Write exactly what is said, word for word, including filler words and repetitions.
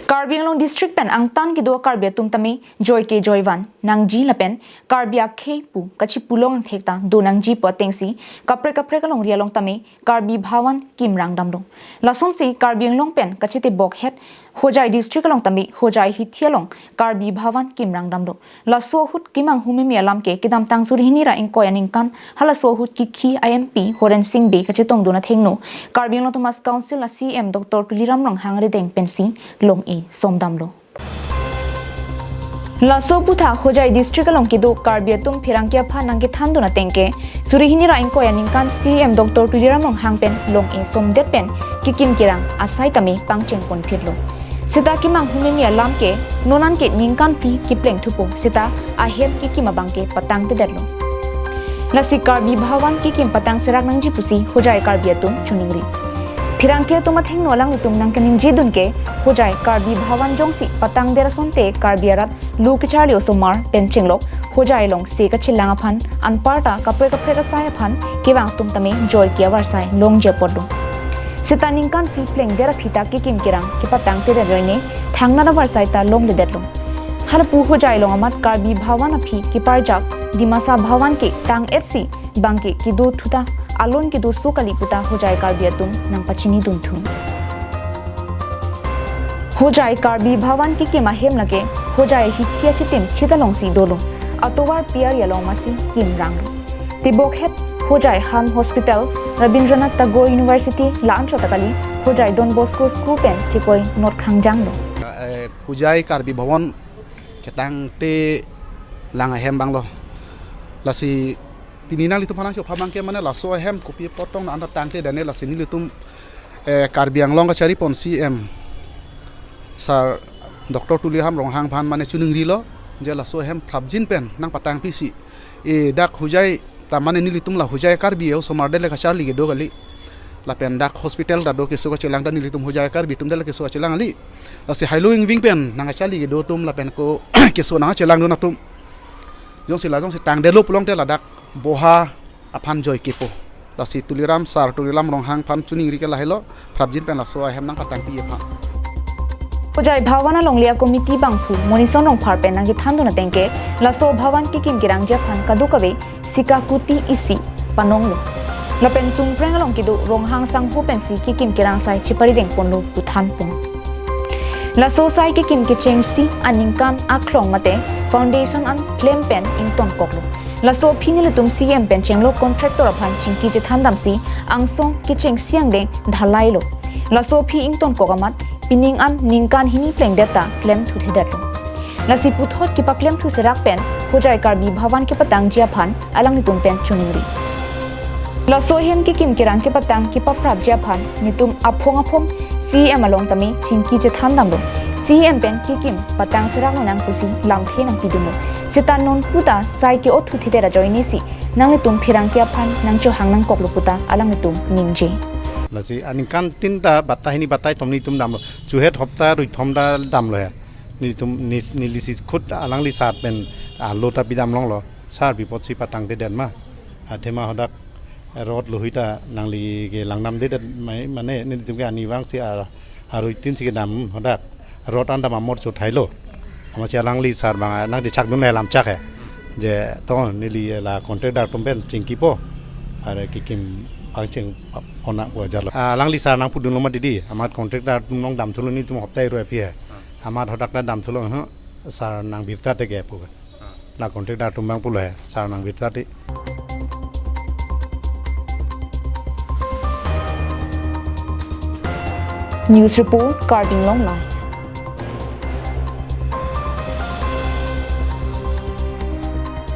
Karbi Anglong District pen angtan kedo Karbi atum tame joike joivan nangji lapen Karbi akhei pu kachipulong angthek ta do nangji pu atengsi kaprek kaprek alongri along tame Karbi Bhavan kimrang damlo. Lasonsi Karbi Anglong pen kachitebok het Hojai District along tame Hojai hithi along Karbi Bhavan kimrang damlo. Laso ahut kemang humeme alam ke kedamtang suri hini ra ingkoi aningkan halaso ahut kikhi a-M P Horen Sing Bey kachetongdun athengno Karbi Anglong Autonomous Council a-C E M Doctor Tuliram Ronghang arideng pensi long-e somdamlo. Laso aputhak Hojai District along kedo Karbi atum pherangke aphan nangkethandun ateng ke suri hini ra ingkoi aningkan C E M Doctor Tuliram Ronghang pen long-e somdet pen kekim kerang asai tame pangchengponphitlo. Seta kemang humeme alam ke non an ke ningkan phli kepleng thupo, seta ahem kekim abang ke patangtedetlo. Lasi Karbi Bhavan kekim patang serak nangji pusi Hojai Karbi atum choningri. Pherangke atum athengno alanglitum nangkaningjedun ke Hojai Karbi Bhavan jongsi patangdet asonte Karbi arat lo kecharli osomar pen chenglok Hojai along se kachelang aphan anparta kaprek kaprek asai aphan kevang atum tame joike avarsai longji apotlo. Seta ningkan phli plengdet aphi ta kekim kerang kepatangtedet ajoine thangnat avarsai ta longledetlo. Halapu Hojai along amat Karbi Bhavan aphi keparjap Dimasa Bhavan ke tang-etsi bang ke kedo thuta alon kedo so kali puta Hojai Karbi atum nangpachinidunthu. Hojai Karbi Bhavan kekim ahem lake Hojai hithi achitim chit alongsi dolo. Atovar P R E along masi kimranglo. Tebok het Hojai Ham Hospital, Rabindranath Tagore University la-anchot ta kali, Hojai Don Bosco School pen chekoi not khangjanglo. Eh, Hojai Karbi Bhavan ketangte lang ahem banglo. Lasi pini nanglitum aphan nangchopha abang ke mane laso ahem kopi apot tong na anta tangte dane, lasi nelitum, eh, Karbi Anglong kacharipon C E M Sir Doctor Tuliram Ronghang aphan mane choningrilo je laso ahem prapjin pen nangpatangpisi, eh, dak Hojai ta mane nelitum la Hojai Karbi osomar det le kacharli kedo kali. Lapen dak hospital ta do keso kachelang ta nelitum Hojai Karbi atum det le keso kachelang kali. Lasi hailo ingving pen nangkacharli kedo atum lapen ko keso nangkachelangdun atum jongsi la jongsi tangdetlo pulote ladak boha aphan joikepo. Lasi Tuliram Sir Tuliram Ronghang aphan choningri ke lahailo, prapjin pen laso ahem nangpatangpi aphan. Hojai Bhavan alongle a-committee bangphu Monison Rongphar pen nangkethandun ateng ke laso Bhavan kekim kerangji aphan kadokave sika kuti isi panonglo. Lapen Tungpreng along kedo Ronghang sangho pensi kekim kerang asai cheparidengponlo pu thanpon. Laso asai kekim kechengsi aningkan aklong mate foundation an klem pen ingtonkoklo. Laso aphi nelitum C E M pen chenglok contractor aphan chingki chethandamsi angsong kechengsi angdeng dhalailo. Laso aphi ingtonkok amat pining an ningkan hini plengdet ta klemthuthedetlo. Lasi puthot kepaklemthu serak pen Hojai Karbi Bhavan kepatangji aphan alanglitum pen choningri. Laso ahem kekim kerang kepatang kepaprapji aphan netum aphong aphong C E M along tame chingki chethandamlo. C E M pen kekim patang serak lonang pusi lamthe nangpidunlo. Seta non puta asai ke-otthuthedet ajoinesi nanglitum pherangke aphan nangchohang nangkoklo puta alanglitum ningje. Lasi aningkan tin ta batai hini batai thom nelitum damlo. Chuhet hopta ruithom ta damlo he. Nelitum ni, nelisi khut alangli sir pen alo ta pidamlonglo. Sir pi apotsi patangtedet ma. Athema hadak rod lohi ta nangli ke langdamdedet mai mane nelitum ke ani vangsi a, arui tin si kedam hadak. Rod an dam amor chothailo. Amatsi alangli sir bang nangdichakdun alam chak he. Je to neli la contractor atum pen chingkipo. Are kekim pangcheng pona wajar lo. Ah, alangli sir nangpudunlo ma didi. Amat contractor atum nangdamthulo, nelitum hopta irui aphi he. Amat hadak ta damthulo, huh? Sir nangvirtate ke pu. La contractor atum bang pulo he, sir nangvirtate. News report, Karbi Anglong Live.